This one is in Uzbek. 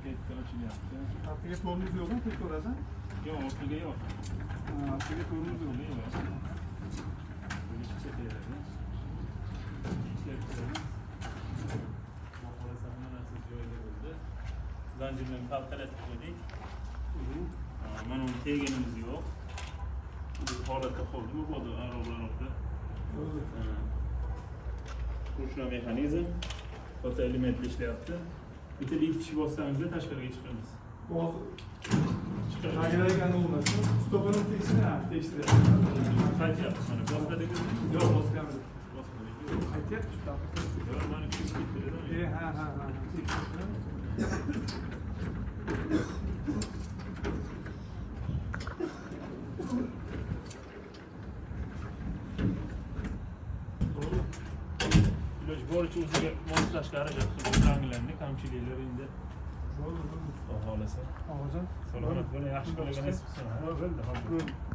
Ketdi, ochilyapti. Orqaga tormoz yo'qmi tekorada? Yo'q, orqaga yo'q. Orqaga tormoz yo'q. Orqaga yo'q. Böyle chiqsa beradi. Ishlab turamiz. Xudo xohlasa hamma narsa joyida bo'ldi. Zanjirni qalqiratib qo'ydik. Mana uni teganimiz yo'q. Bu holatda qoldi, mabodo aroblar. Ручной mexanizm. Fotoelementli ishlayapti. Bitta lift ishi bossangizda tashqariga chiqamiz. Hozir Chiqamiz. tagidagi olmasin. Stopini tekshiryapti, tekshiryapti. Qaytyapti mana. Bosmadingizmi? Yo'q, bosganmiz. Bosmadik. Aytyapti shu tarafga. Yo'q, mana tushib ketdi. Ha. Tekshirdi. To'g'ri. Iloji boricha o'ziga moslashga harakat qilib ranglarni kamchiliklar endi Bo'ldi, bo'ldi. Xudo xohlasa. Og'ajon. Salomat bo'ling, yaxshi kunlarga nasib qilsin. Ha, bo'ldi, hozir. Bo'ldi.